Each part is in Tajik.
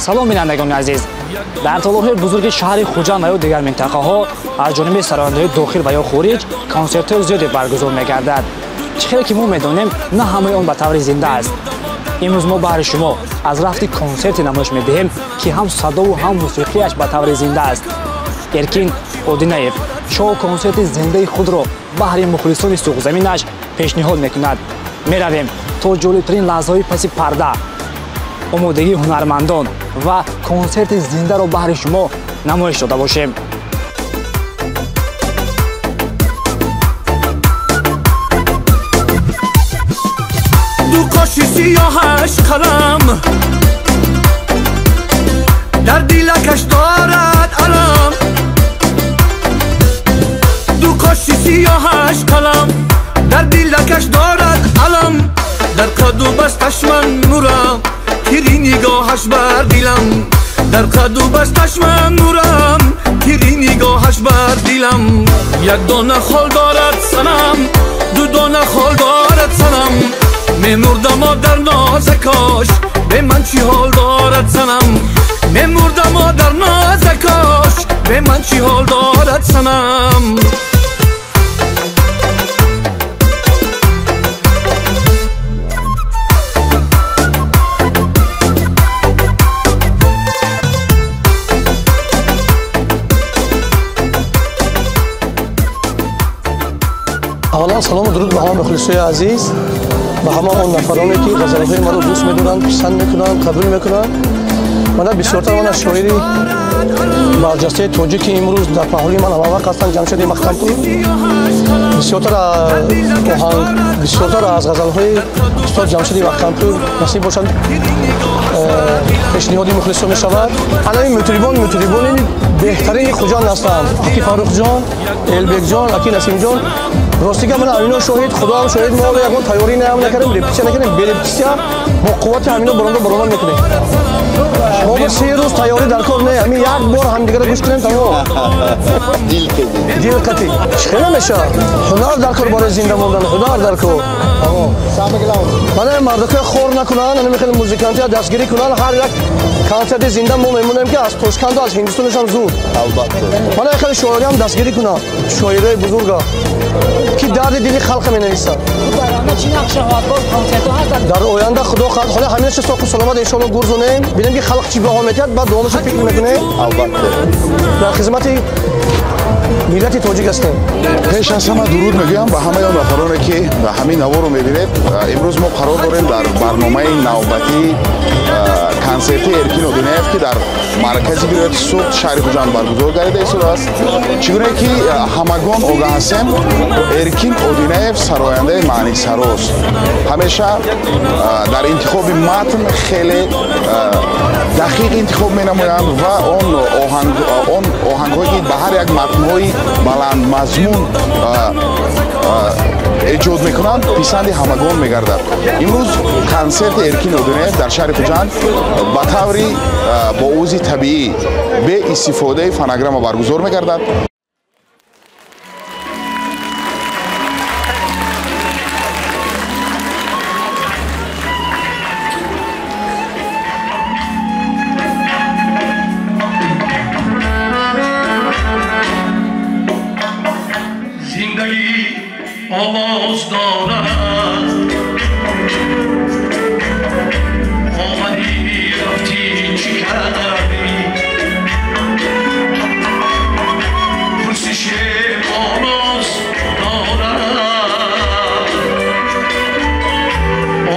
Салом бинандагони азиз. Дар толорҳои бузурги шаҳри Хуҷанд ва ё дигар минтақаҳо аз ҷониби сарояндаҳои дохил ва ё хориҷ консертҳои зиёде баргузор мегардад. Чӣ хеле ки мо медонем, на ҳамаи он ба таври зинда аст. Имрӯз мо баҳри шумо аз рафти консерте намоиш медиҳем, ки ҳам садову ҳам мусиқияш ба таври зинда аст. Эркин Одинаев шоу-консерти зиндаи худро баҳри мухлисони суғзаминаш пешниҳод мекунад. Меравем то ҷолибтарин лаҳзаҳои паси парда, омодагии ҳунармандон ва консерти зиндаро баҳри шумо намоиш дода бошем. Ду қоши сиёҳаш қалам, дар дилакаш дорад алам. Ду қоши сиёҳаш қалам, дар дилакаш дорад алам. Дар қаду басташ ман мурам, тири нигоҳаш бар дилам. Дар қаду басташ ман мурам, тири нигоҳаш бар дилам. Як дона хол дорад санам, ду дона хол дорад санам. Мемурдам дар нозакош, бе ман чӣ ҳол дорад санам. Мемурдам дар нозакош, бе ман чӣ ҳол дорад санам. Аввалан салому дуруд ба ҳама мухлисои азиз, ба ҳама он нафароне ки ғазалҳои маро дӯст медоранд, писанд мекунанд, қабул мекунанд. Мана бисёртар ман аз шоири барҷастаи тоҷики имрӯз дар паҳлӯи ман ҳамавақт ҳастанд, Ҷамшеди Маҳкампур. Бисёртар оҳанг, бисёртар аз ғазалҳои устод Ҷамшеди Маҳкампур насиб бошанд, пешниҳоди мухлисон мешавад. Ана ин мутрибон мутрибони беҳтарини Хуҷанд ҳастанд. Аки Фаррухҷон, Элбекҷон, аки Насимҷон. Ростига ман амино шоҳид, худоам шоҳид, мо ягон тайёрӣ наям накардем, репетитсия накардем, бе репетитсия бо қуввати ҳамино баронда баромад мекунем. Мо бо 3 рӯз тайёрӣ дар кор не, ҳамин як бор ҳамдигарро гӯш кунем, тамом. Дил қатӣ. Чӣ хеле мешавад? Ҳунар дар кор барои зинда мондан, ҳунар дар кор. Тамом. Мана мардакҳои хор накунанд, ана мехеле музикантия дастгирӣ кунанд, ҳар як консерти зинда мо мемонем, ки аз Тошканду аз Ҳиндустонашам зуд. Албатта. Мана хеле шоириам дастгирӣ кунанд, шоирои бузурга ки дарди дили халқ менависанд. Дар оянда худо хоҳад, ҳола ҳаминаша соқу саломат иншоалло гурзонем, бинем ки халқ чӣ баҳо метиҳад, баъд давомаша фикр мекунем. Албатта. Дар хизмати миллати тоҷик ҳастем. Пеш аз ҳама дуруд мегӯям ба ҳамаи он нафароне ки ҳамин наворо мебинед. Имрӯз мо қарор дорем дар барномаи навбатии консерти Эркин Одинаев, ки дар маркази вилояти Суғд шаҳри Хуҷанд баргузор гардида истодааст. Чӣ гуна ки ҳамагон огаҳ ҳастем, Эркин Одинаев сарояндаи маънисарост. Ҳамеша дар интихоби матн хеле дақиқ интихоб менамоянд ва он оҳангҳое ки ба ҳар як матнҳои баландмазмун эҷод мекунанд, писанди ҳамагон мегардад. Имрӯз консерти Эркин Одинаев дар шаҳри Хуҷанд ба таври бо овози табиӣ бе истифодаи фонограмма баргузор мегардад. Овоз дорад, омадӣ рафтӣ чӣ кардӣ, пурсиши овоз дорад,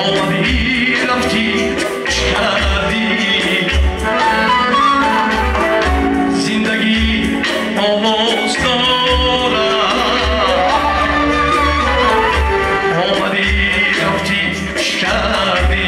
омадӣ рафтӣ чӣ кардӣ, зиндагӣ овоз дорад. Омадӣ рафтӣ чӣ кардӣ.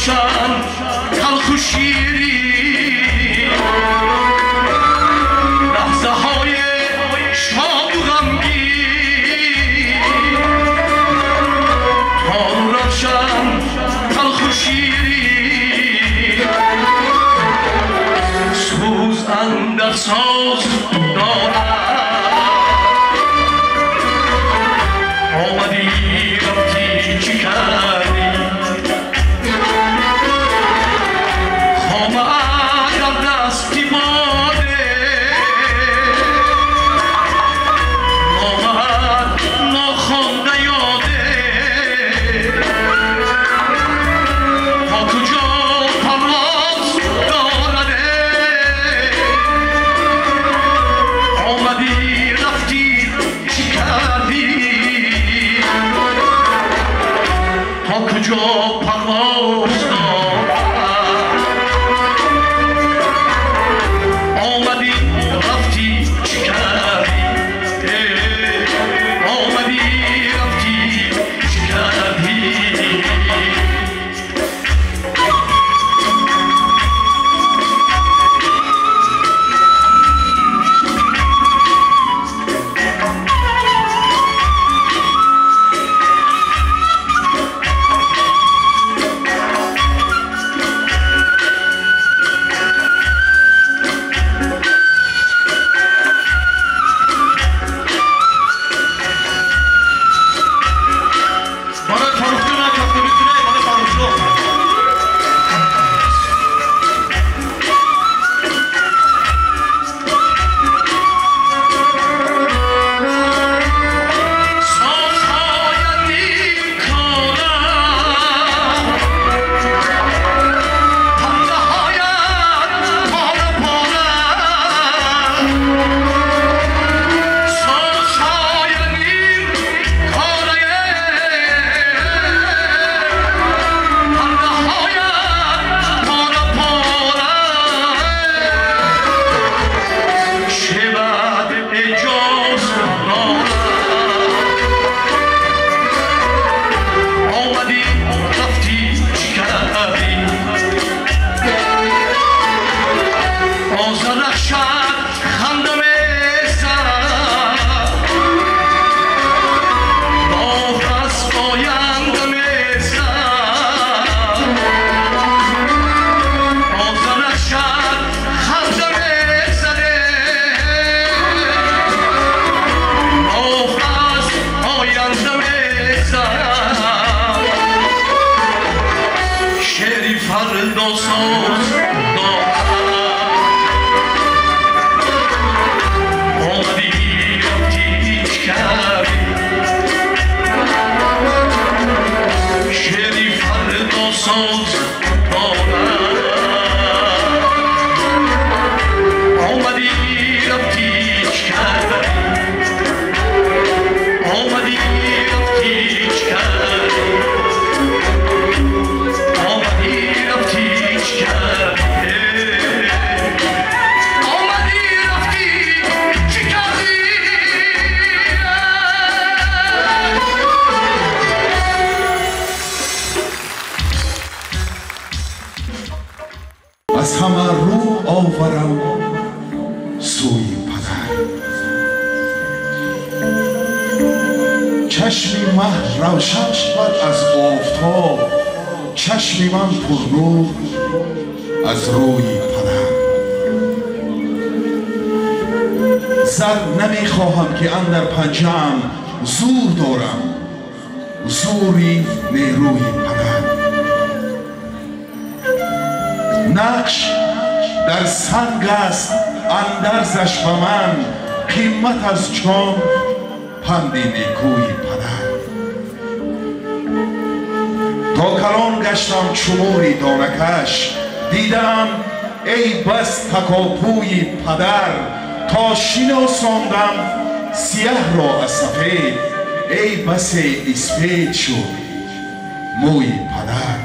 равшан талху ширин лаҳзаҳои шоду ғамгин тору равшан талху ширин сӯз андар соз дорад омадӣ рафтӣ чӣ кардӣ хома дар дасти боде номаат нохонда ёде то куҷо парвоз дораде омадӣ рафтӣ чӣ кардӣ то куҷо парвоз дорад омадӣ рафтӣ чӣ кардӣ омадӣ рафтӣ чӣ кардӣ. Bana Faruk'cuna kaptırıkına, bana Faruk'cu. омадӣ рафтӣ чӣ кардӣ озарахшад ханда мезад доғ аз оянда мезад озарахшад ханда мезад доғ аз оянда мезад шери фардосоз дорад омадӣ рафтӣ чӣ кардӣ шери фардосоз дорад омадӣ рафтӣ чӣ кардӣ омадӣ рафтӣ чӣ кардӣ омадӣ рафтӣ чӣ кардӣ омадӣ рафтӣ чӣ кардӣ. Аз ҳама рӯ оварам сӯи падар чашми маҳ равшан шавад аз офтоб чашми ман пурнур аз рӯи падар зар намехоҳам ки андар панҷаам зур дорам зури нерӯи падар нақш дар санг аст андарзаш ба ман қимат аз ҷон панди некӯи падар то калон гаштам чумури донакаш дидаам эй бас такопӯи падар то шиносондам сияҳро аз сафед эй басе испед шуд мӯи падар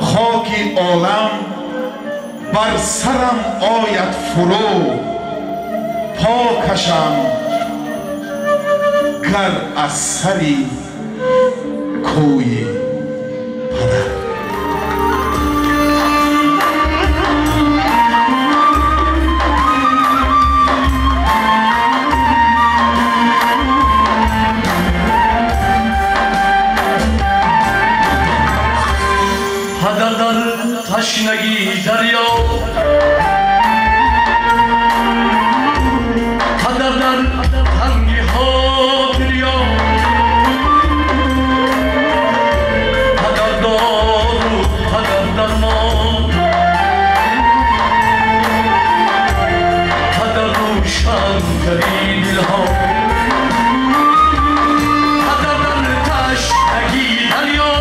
хоки олам бар сарам ояд фурӯ покашам гар аз сари кӯи падар. تشنگی دریا پدر در تنگی ها دریا پدر دارو پدر درمان پدر روشنگری دلها پدر در تشنگی دریا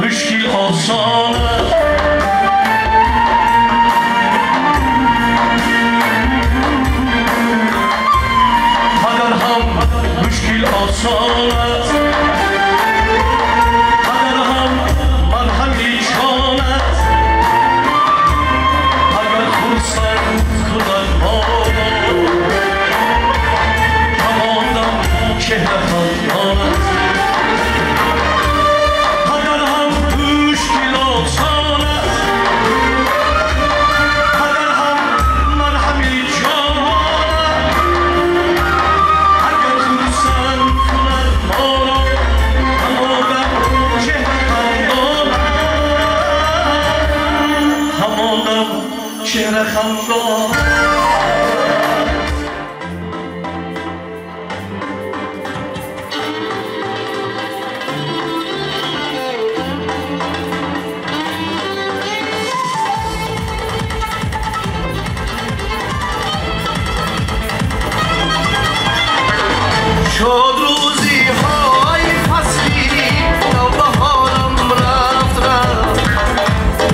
مشکل آسان پدر هم مشکل آسان است پدر هم مرهمی جان است اگر خرسند کند ما را همان دم چهره خندان است چهره خندان شد روزی های فصلی نوبهارم رفت رفت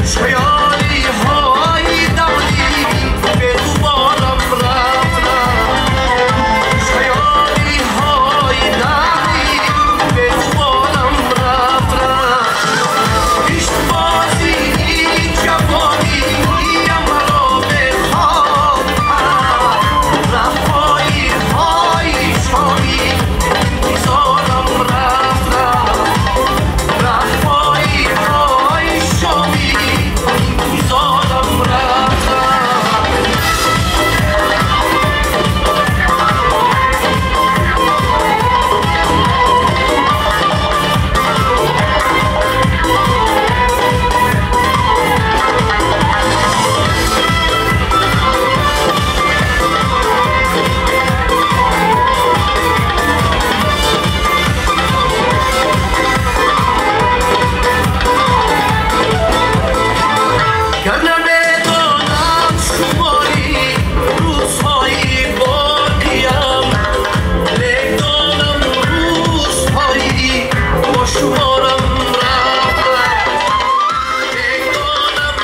خیالی های دوری به دوبارم رفت رفت خیالی های دوری به دوبارم رفت رفت عشق بازی جوانی مرا به خواب رفایی های شامی زارم رفت رفت رفایی های شامی زارم رفت رفت گر نمیدانم شماری روزهای باقیم لیک دانم روزهایی با شمارم رفت لیک دانم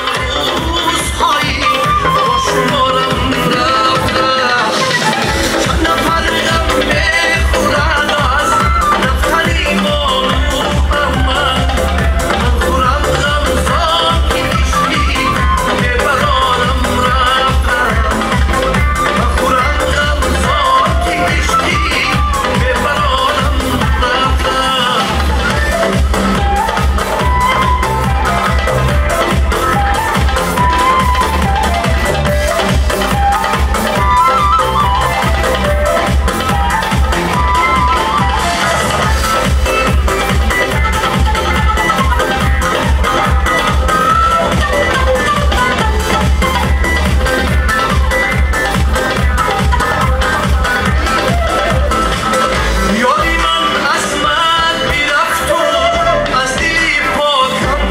روزهایی با شمارم رفت چند نفر غم میخورد از دفتری بانو من خورم غم زان که عشقی به برارم رفت من خورم غم زان که عشقی به برارم رفت یاری من از من برفت و از دل پاکم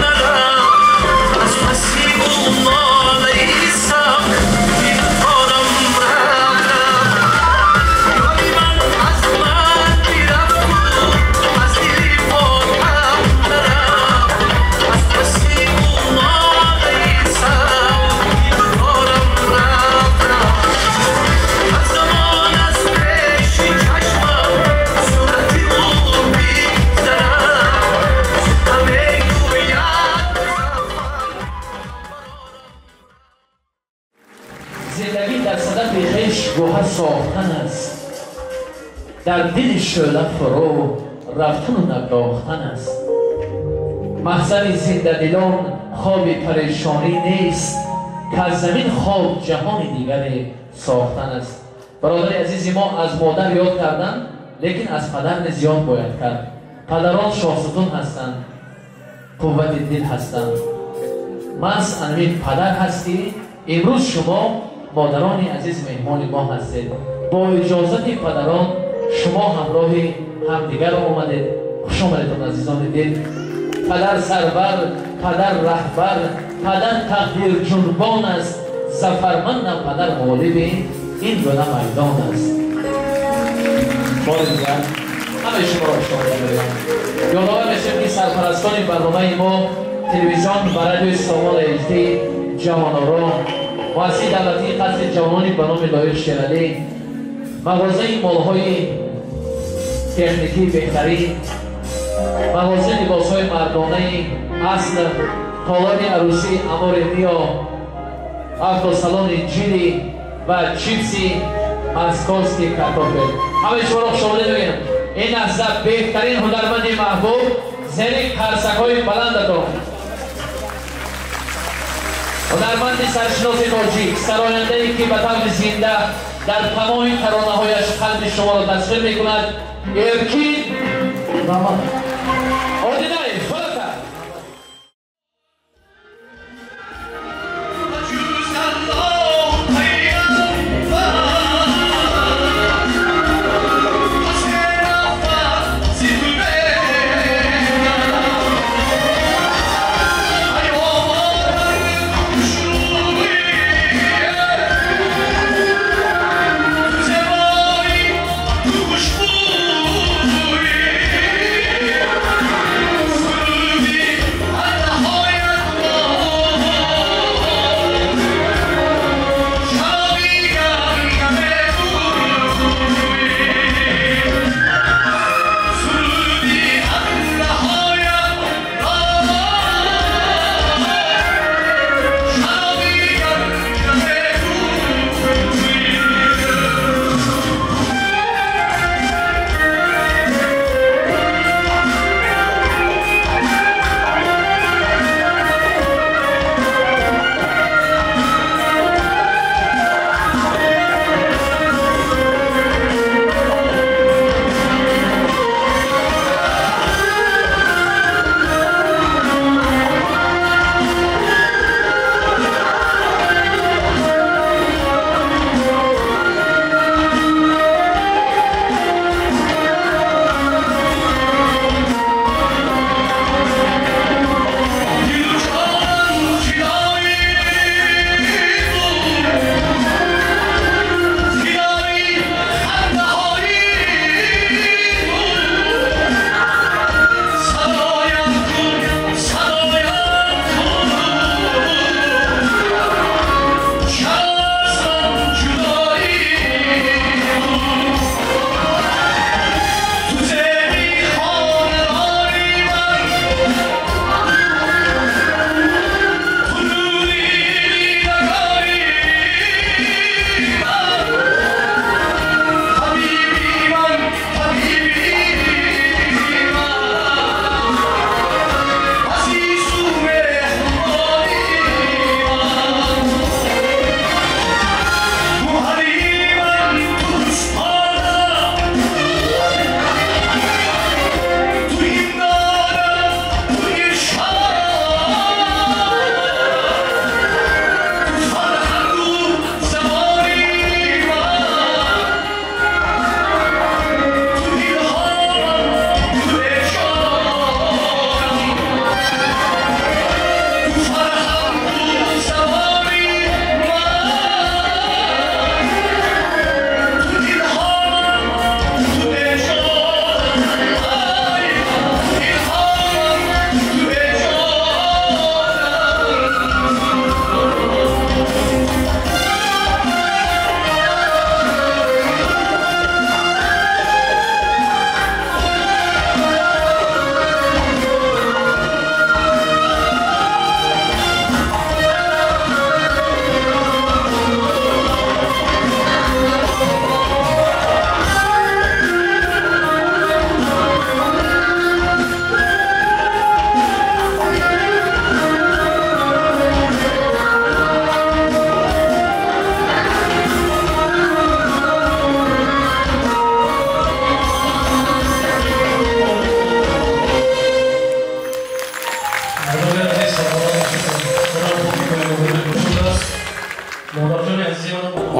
نرفت از پسی او ناله سخت گرفتارم رفت یاری من از من برفت و از دل پاکم نرفت از پسی او ناله سخت گرفتارم رفت از زمان از پیش چشمم صورت او می‌گذرد همه گوید زندگی در صدف خویش گوهر ساختن است در دل شعله فرو رفتن و نگداختن است. Маҳзани зиндадилон хоби парешонӣ нест, ки аз замин хоб ҷаҳони дигаре сохтан аст. Бародари азизи мо аз модар ёд карданд, лекин аз падар низ ёд бояд кард. Падарон шоҳсутун ҳастанд, қуввати дил ҳастанд. Маҳз анамин падар ҳаст, ки имрӯз шумо модарони азиз меҳмони мо ҳастед. Бо иҷозати падарон шумо ҳамроҳи ҳамдигар омадед. Хуш омадедон, азизони дил. Падар сарвар, падар раҳбар, падар тақдирҷунбон аст. Зафармандам падар ғолиби ин гуна майдон аст. Бори дигар ҳамаи шуморо хуш омадед мегӯям. Ёдовар мешавем, ки сарпарастони барномаи мо телевизион ва радиои Сомон HD, Ҷавоноро, муассисаи давлатии қасри ҷавонони ба номи Лоиқ Шералӣ, мағозаи молҳои техникии беҳтарин, мағозаи либосҳои мардонаи асл, толори арӯсии Амори Миё, автосалони Ҷили ва чипси Московский картофель. Ҳамаи шуморо хушомадед мегӯям. Ин лаҳза беҳтарин ҳунарманди маҳбуб зери қарсакҳои баландатон, ҳунарманди саршиноси тоҷик, сарояндае ки ба таври зинда дар тамоми таронаҳояш қалби шуморо тасхир мекунад, Эркин Одинаев. Фалата. خوشبویی.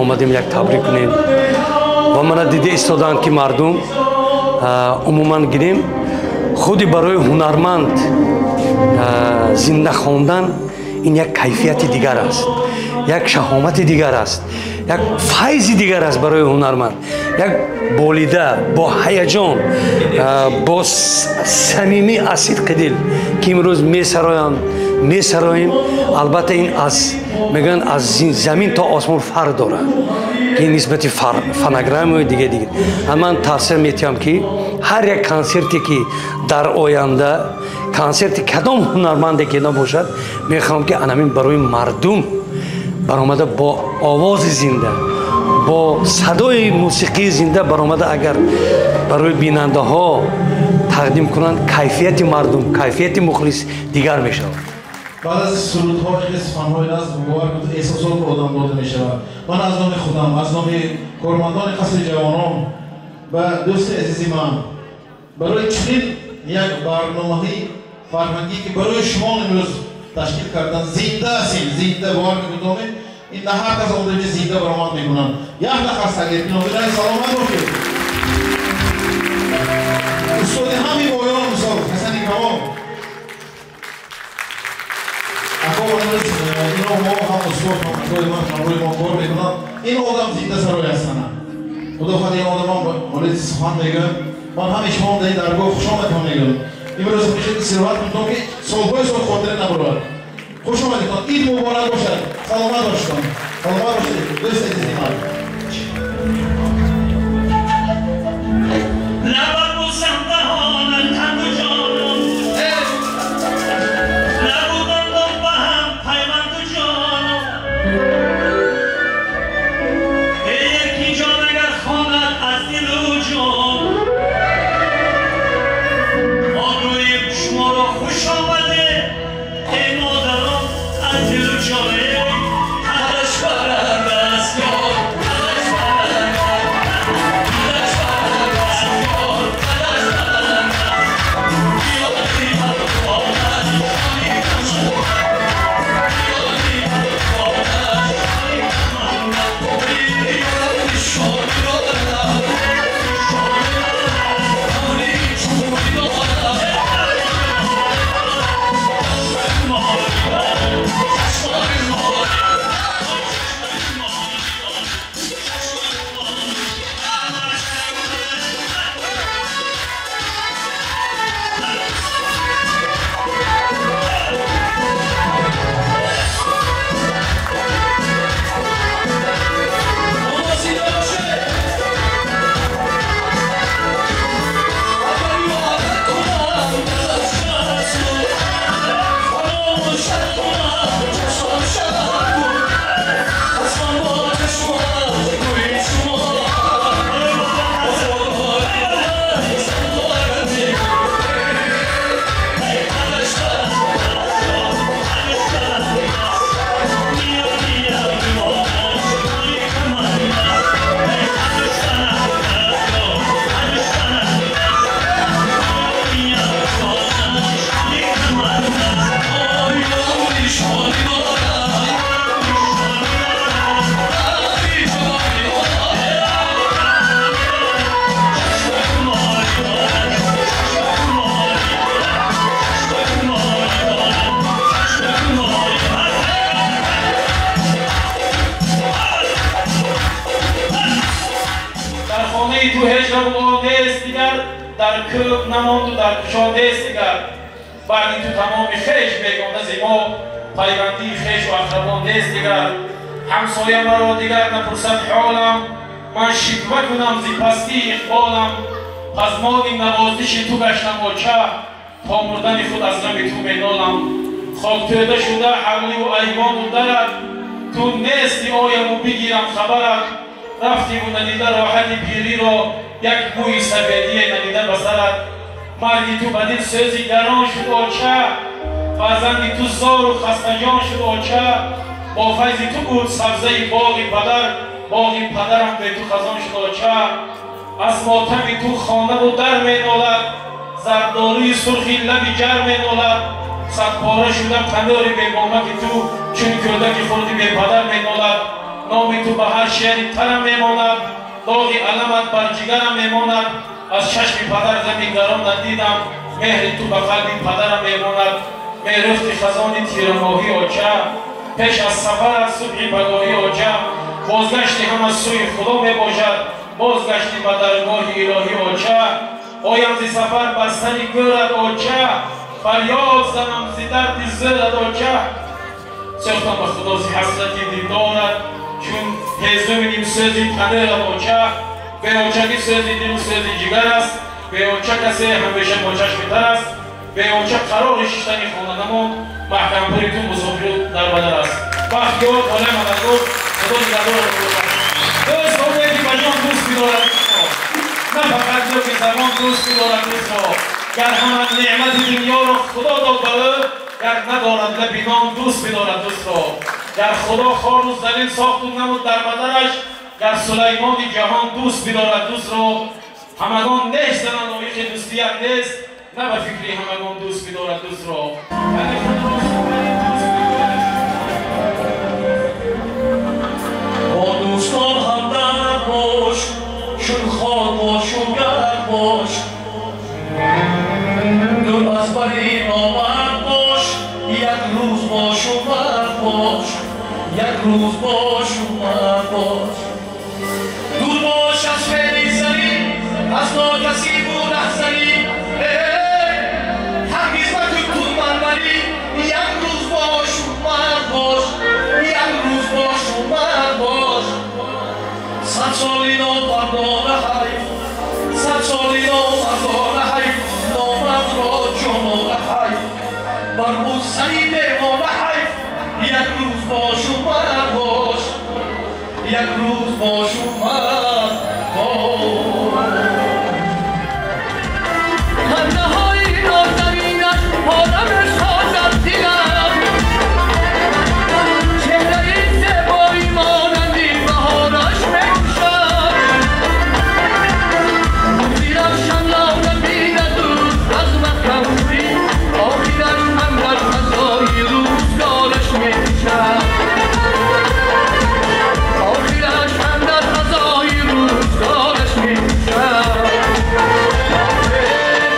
Омадем як табрик кунем ва мана дида истоданд, ки мардум умуман гирем худи барои ҳунарманд зинда хондан ин як кайфияти дигар аст, як шаҳомати дигар аст, як файзи дигар аст барои ҳунарманд. Як болида бо ҳаяҷон, бо самимӣ аз сидқи дил, ки имрӯз месароянд, месароем. Албатта, ин аз мегӯянд, аз замин то осмон фарқ дорад, ки нисбати фонограммаи дига дигар. Ман тавсия метиҳам, ки ҳар як консерте, ки дар оянда консерти кадом ҳунарманде ки набошад, мехоҳам, ки анамин барои мардум баромада, бо овози зинда, бо садои мусиқии зинда баромада, агар барои бинандаҳо тақдим кунанд, кайфияти мардум, кайфияти мухлис дигар мешавад. Баъд аз сурудҳо, хеле суханҳои назм, бовар кунед, эҳсосот ба одам дода мешавад. Ман аз номи худам, аз номи кормандони Қасри ҷавонон ба дӯсти азизи ман барои чунин як барномаи фарҳангӣ, ки барои шумо имрӯз ташкил кардан, зинда ҳастем, зинда, бовар кунед, ин на ҳар кас омада зинда баромад мекунанд. Як нафар сагеркинои, саломат бошед, устоди ҳамин моён, мисол Ҳасани Камол ако. Имрӯз ино мо ҳам устод, ҳам акои ман ҳамроҳи мо кор мекунанд. Ин одам зинда сарои ҳастанд. Худо хоҳад, ин одамон молиди сухан мегӯям. Ман ҳамин шумо дар ин даргоҳ хуш омадтон мегӯям. Имрӯз истироҳат кунтон, ки солҳои сол хотира набурад. Хуш омадитон, ид муборак бошад, саломат бошедон, саломат бошед, дӯсти азизи ман. Дар кӯб намонду, дар кушодест дигар. Баъди ту тамоми хеш бегона зи мо, пайвандии хешу ақрабон нест дигар. Ҳамсоя маро дигар напурсад ҳолам, ман шиква кунам зи пастии иқболам. Пазмони навозиши ту гаштам, оча, то мурдани худ аз ғами ту менолам. Хоктӯда шуда ҳавливу айвону дарат, ту нести, ояму бигирам хабарат. Рафтиву надида роҳати пириро, як мӯи сафедие надида ба сарат. Марги ту ба дил сӯзи гарон шуд, оча, фарзанди ту зору хастаҷон шуд, оча. Бо файзи ту буд сабзаи боғи падар, боғи падарам бе ту хазон шуд, оча. Аз мотами ту хонаву дар менолад, зардолуи сурхи лаби ҷар менолад. Садпора шуда танӯри бебомаки ту, чун кӯдаки хурди бепадар менолад. Номи ту ба ҳар шеъри тарам мемонад, доғи аламат бар ҷигарам мемонад. Аз чашми падар замингарон надидам, меҳри ту ба қалби падарам мемонад. Мерӯфти хазони тирамоҳӣ оча, пеш аз сафарат субҳи пагоҳӣ оча. Бозгашти ҳама сӯи Худо мебошад, бозгашти ба даргоҳи илоҳӣ оча. Оям зи сафар бар сари гӯрат оча, фарёд занам зи дарди зӯрат оча. Сӯхтам ба Худо зи ҳасрати дидорат, чун ҳезуми нимсӯзи танӯрат оча. Беочаки сӯзи дилу сӯзи ҷигар аст, беоча касе ҳамеша бо чашми тар аст. Беоча қарори шиштани хона намонд, маҳкампури ту мусофиру дарбадар аст. Бахт ёр, олам мададгор, Худо нигаҳдорат бошад. Дӯст оне ки ба ҷон дӯст бидорад дӯстро, на фақат ҷоки забон дӯст бидорад дӯстро. Гар ҳама неъмати дунёро Худо дод ба ӯ, гар надорад лаби нон дӯст бидорад дӯстро. Гар Худо хору залил сохту намуд дар бадараш, гар Сулаймони ҷаҳон дӯст бидорад дӯстро. Ҳамагон нест зананд лоиқи дӯстият нест, на ба фикри ҳамагон дӯст бидорад дӯстро. Бо дӯстон ҳамдард бош, чун хор бошу гард бош. Дур аз бари номард бош, як рӯз бошу мард бош, як рӯз бошу мард бош. Дур бош аз феъли зарӣ, аз нокасибу раҳзарӣ. Ҳаргиз макун ту мармарӣ, як рӯз бошу мард бош, як рӯз бошу мард бош. Сад соли номардона ҳайф, сад соли номардона ҳайф, номардро ҷонона ҳайф, бар ӯ сари бемона ҳайф. Як рӯз бошу мард бош, як рӯз бошу мард бош. Хандаҳои нозанинаш одамаш созад дилам, чеҳраи зебои монанди баҳораш мекушад. Дилам шамлона бинаду аз маҳкамхӯрӣ, охираш андар фазои рӯзгораш мекушад. Охираш андар фазои рӯзгораш мекушад.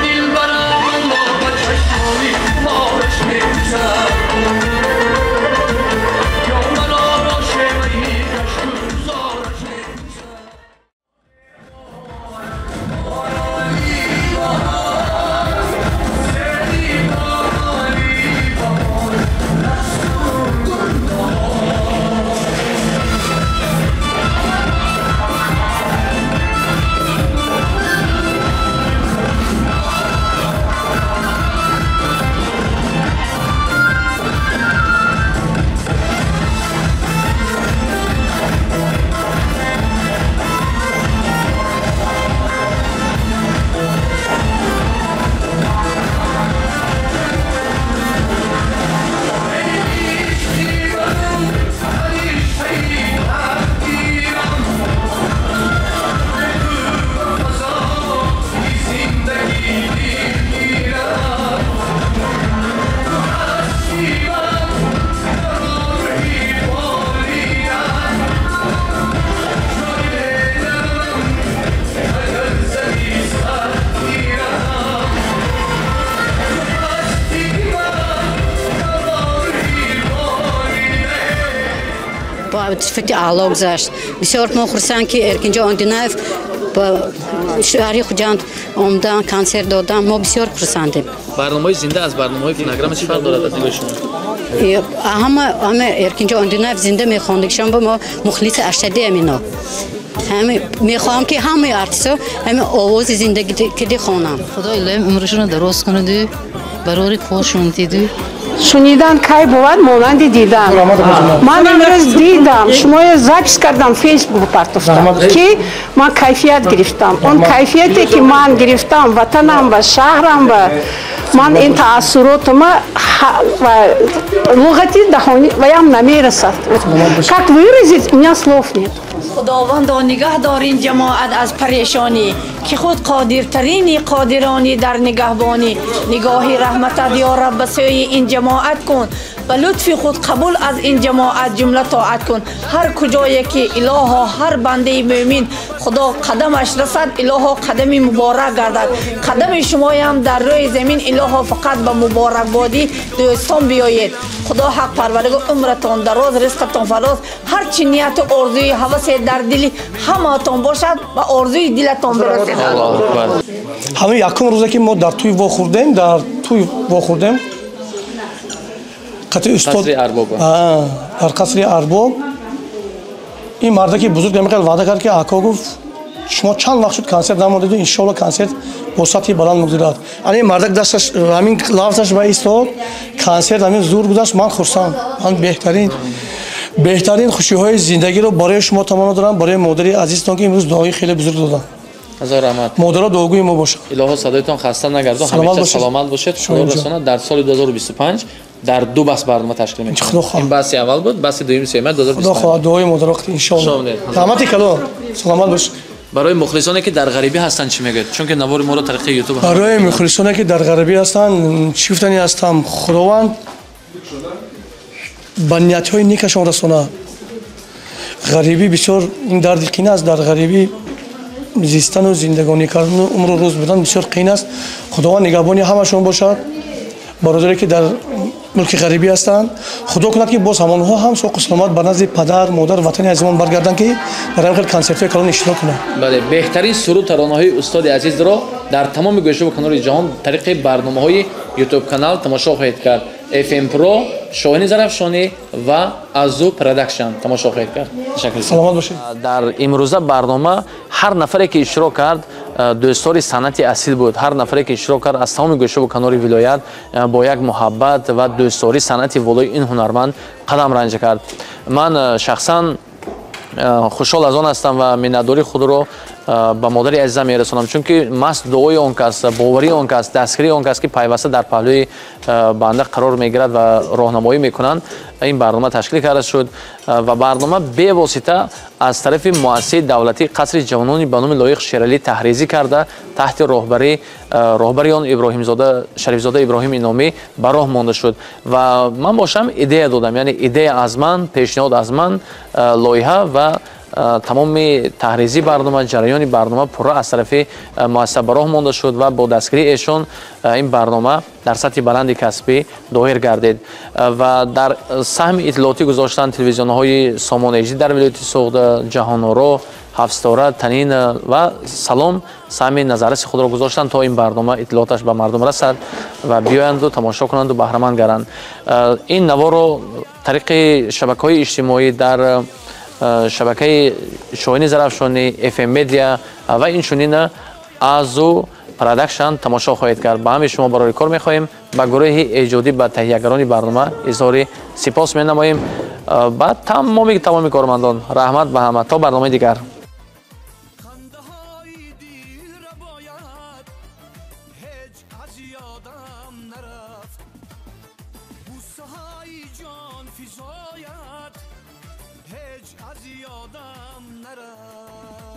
Дилбарам Аллоҳ ба чашмони хумораш мекушад. Ё маро бо шеваи гашту гузораш мекушад. Сифати аъло гузашт. Бисёр мо хурсанд, ки Эркинҷон Ондинаев ба шаҳри Хуҷанд омадан, консерт додан. Мо бисёр хурсандем. Барномаҳои зинда аз барномаҳои фонограмма чӣ фарқ дорад аз нигоҳи шумо? Ҳама Эркинҷон Ондинаев зинда мехондагишон ба мо мухлиси ашаддӣ амино. Мехоҳам, ки ҳамаи артистҳо ҳамин овози зиндагӣ хонанд. Худо илоҳим умрашонро дароз кунаду барори коршон диду. Шунидан кай бувад монанди дидан. Ман имрӯз дидам, шуморо запись кардам, фейсбук партофтам, ки ман кайфият гирифтам. Он кайфияте, ки ман гирифтам, ватанам ва шаҳрам ва ман ин таассуротума луғати даҳони ваям намерасад. Как выразить, у меня слов нет. Худовандо нигаҳ дор ин ҷамоат аз парешонӣ, ки худ қодиртарини қодиронӣ дар нигаҳбонӣ. Нигоҳи раҳматат ё Раб ба сӯи ин ҷамоат кун, Ба лутфи худ қабул аз ин ҷамоат ҷумла тоат кун. Ҳар куҷое ки илоҳо ҳар бандаи мӯмин Худо қадамаш расад, илоҳо қадами муборак гардад. Қадами шумоям дар рӯи замин илоҳо фақат ба муборакбодӣ дӯстон биёед. Худо ҳақ парвардигор умратон дароз, ризқатон фароз, ҳар чи нияту орзуи ҳавасе дар дили ҳамаатон бошад, ба орзуи дилатон бирасед. Ҳамин якум рӯзе ки мо дар тӯй вохӯрдем, дар тӯй вохӯрдем, қатъи устод дар қасри арбоб, ин мардаки бузург намехел ваъда кард ки ака гуфт шумо чанд вақт шуд консерт намондеду, иншоалло консерт бо сатҳи баланд мегузарад. Ана ин мардак дасташ ҳамин лафзаш ба истод, консерт ҳамин зур гузашт. Ман хурсанд, ман беҳтарин хушиҳои зиндагиро барои шумо таманно дорам, барои модари азизтон ки имрӯз дуои хеле бузург доданд. Ҳазор раҳмат. Модаро дуогӯи мо бошад. Илоҳо садоятон хаста нагардад, ҳамеша саломат бошед. Худо расонад дар соли 2025 дар ду бас барнома ташкил мекунем. Ин баси аввал буд, баси дуюм сеюм 2025. Худо хоҳад дуои модаро иншоалло. Раҳмати калон, саломат бошед. Барои мухлисоне ки дар ғарибӣ ҳастанд чӣ мегӯед? Чунки навори моро тариқи YouTube. Барои мухлисоне ки дар ғарибӣ ҳастанд чӣ гуфтанӣ ҳастам? Худованд ба ниятҳои некашон расонад. Ғарибӣ бисёр ин дарди қин аст, дар ғарибӣ зистану зиндагонӣ кардану умру рӯз будан бисёр қин аст. Худованд нигаҳбони ҳамашон бошад. Бародаре ки дар мулки ғарибӣ ҳастанд, худо кунад ки боз ҳамонҳо ҳам соқу саломат ба назди падар, модар, ватани азизмон баргарданд ки дар ҳамин хел консертҳои калон иштирок кунанд. Бале, беҳтарин суруд таронаҳои устоди азизро дар тамоми гӯшаву канори ҷаҳон тариқи барномаҳои YouTube канал тамошо хоҳед кард. FM Pro, Шоҳини Зарафшонӣ ва Азу Production тамошо хоҳед кард. Ташаккур. Саломат бошед. Дар имрӯза барнома ҳар нафаре ки иштирок кард дӯстдори санъати асил буд. Ҳар нафаре ки иштирок кард аз тамоми гӯшаву канори вилоят бо як муҳаббат ва дӯстдории санъати волои ин ҳунарманд қадам ранҷа кард. Ман шахсан хушҳол аз он ҳастам ва миннатдории худро ба модари азизам мерасонам, чунки маҳз дуои он кас, боварии он кас, дастгирии он кас ки пайваста дар паҳлӯи банда қарор мегирад ва роҳнамоӣ мекунанд, ин барнома ташкил карда шуд ва барнома бевосита аз тарафи муассисаи давлатии қасри ҷавонони ба номи Лоиқ Шералӣ таҳризӣ карда таҳти роҳбари он Иброҳимзода Шарифзода Иброҳим Иномӣ ба роҳ монда шуд ва ман бошам идея додам, яъне идея аз ман, пешниҳод аз ман, лоиҳа ва тамоми таҳризии барнома, ҷараёни барнома пурра аз тарафи муассиса ба роҳ монда шуд ва бо дастгирии эшон ин барнома дар сатҳи баланди касбӣ доир гардид ва дар саҳми иттилоотӣ гузоштанд телевизионҳои Сомон HD дар вилояти Суғд, Ҷаҳоноро, Ҳафтситора, Танин ва Салом саҳми назарраси худро гузоштанд то ин барнома иттилооташ ба мардум расад ва биёянду тамошо кунанду баҳраманд гарданд. Ин наворро тариқи шабакаҳои иҷтимоӣ дар шабакаи Шоҳини Зарафшонӣ, FM Media ва инчунин Азу Production тамошо хоҳед кард. Ба ҳамаи шумо барори кор мехоҳем. Ба гурӯҳи эҷодӣ, ба таҳиягарони барнома изҳори сипос менамоем. Ба тамоми кормандон раҳмат ба ҳама. То барномаи дигар. Аз ёдам нарафт.